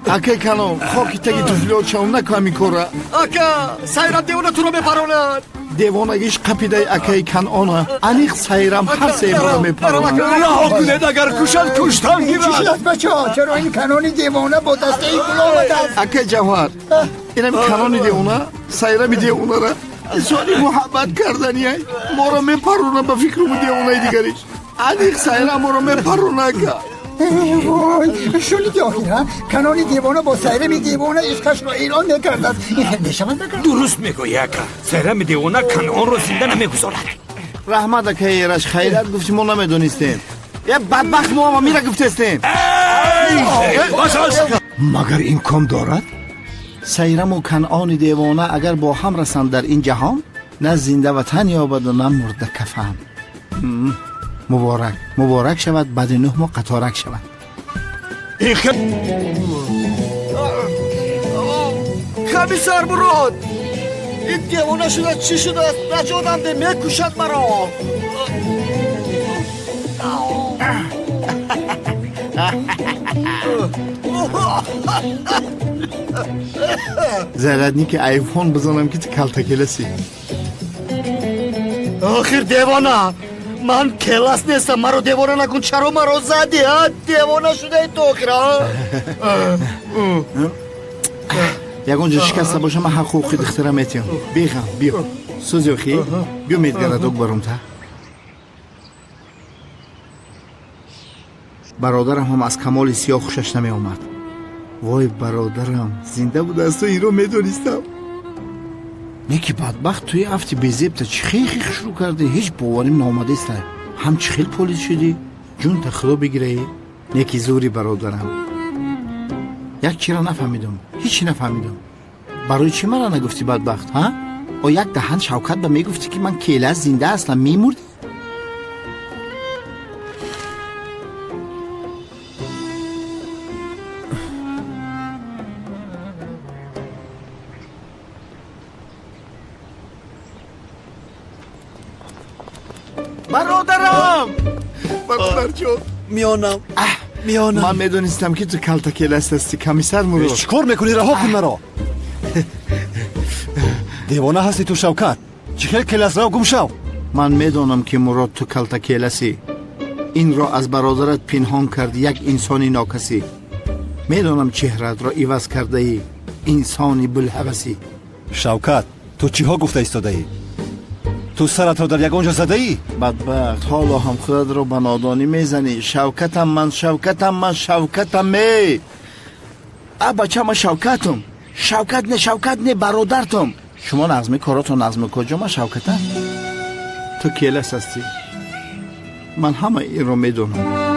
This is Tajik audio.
Акай Канон, хоки таги туфлиот шавам, накунам ин корра. Ака, Сайрам девона туро мепаронад. Девонагиш қапидаи акаи Канона. Аниқ Сайрам ҳар се бора мепаронад. Раҳо кунед, агар кушад, куштан чӣ гирад. шудаст, бачаҳо? Чаро ин Канони девона бо дастаи гул омадааст? Акай Ҷавҳар, инами Канони девона, Сайрами девонара инсони муҳаббат кардания моро мепарона, ба фикруму девонаи дигариш. Аниқ Сайрам моро мепарона, ака. Вой, шуниди охир, ҳа? Канони девона бо Сайрами девона ишқашро эълон мекардааст. Ин хел мешавад накард? Дуруст мегӯӣ, ака. Сайрами девона Канонро зинда намегузорад. Раҳмат, акаи Эраш, хайрат гуфти, мо намедонистем. Е, бадбахт, мо ама мира гуфтестем. Магар имкон дорад? Сайраму Канъони девона агар бо ҳам расанд дар ин ҷаҳон, на зинда ватан ёбаду, на мурда кафан. Муборак, муборак шавад, баъди 9 моҳ қаторак шавад. Ин хел Комиссар Мурод! Ин девона шуда чӣ шудааст? Наҷотам де, мекушад маро. Зарядники айфон бизанам, ки ту калтакеласи. Охир девона! Ман келас нестам, маро девона накун, чаро маро задӣ, а? Девона шудаи ту охир, а? Ягон ҷо шикаста боша, ман ҳақ ҳуқуқи духтара метиҳам, беғам. Биё, сӯзи охи, биё, медгарадок барумта. Бародарам ҳам аз камоли сиёҳ хушаш намеомад. Вой, бародарам зинда будааст, инро медонистам. Неки бадбахт, туи афти безебта чӣ хел хушрӯ кардӣ, ҳеҷ боварим наомадеста. Ҳам чӣ хел полис шудӣ? Ҷунта худо бигираӣ. Неки зури бародарам, як чиро нафаҳмидум, ҳечи нафаҳмидум. Барои чӣ мара нагуфтӣ, бадбахт, ҳа? О, як даҳан Шавкат ба мегуфтӣ, ки ман келас зинда ҳастам, мемурдӣ. Бародарам, бародарҷон! Миёнам. Миёнам. Ман медонистам, ки ту калтакеласт ҳастӣ, комиссар Мурод. Чӣ кор мекунӣ? Раҳо кун маро! Девона ҳастӣ ту, Шавкат? Чӣ хел келас? Рав, гум шав! Ман медонам, ки Мурод, ту калтакеласӣ. Инро аз бародарат пинҳон карди, як инсони нокасӣ. Медонам, чеҳраатро иваз кардаӣ, инсони булҳавасӣ. Шавкат, ту чиҳо гуфта истодаӣ? Ту саратро дар ягон ҷо задаӣ? Бадбахт, ҳоло ҳам худатро ба нодонӣ мезанӣ. Шавкатам ман, Шавкатам ман, Шавкатам е. А, бача, ман Шавкатам. Шавкат не, Шавкат не, бародартам. Шумо нағзми, коротон нағзми, куҷо ман Шавкатам? Ту келас ҳастӣ, ман ҳама инро медонам.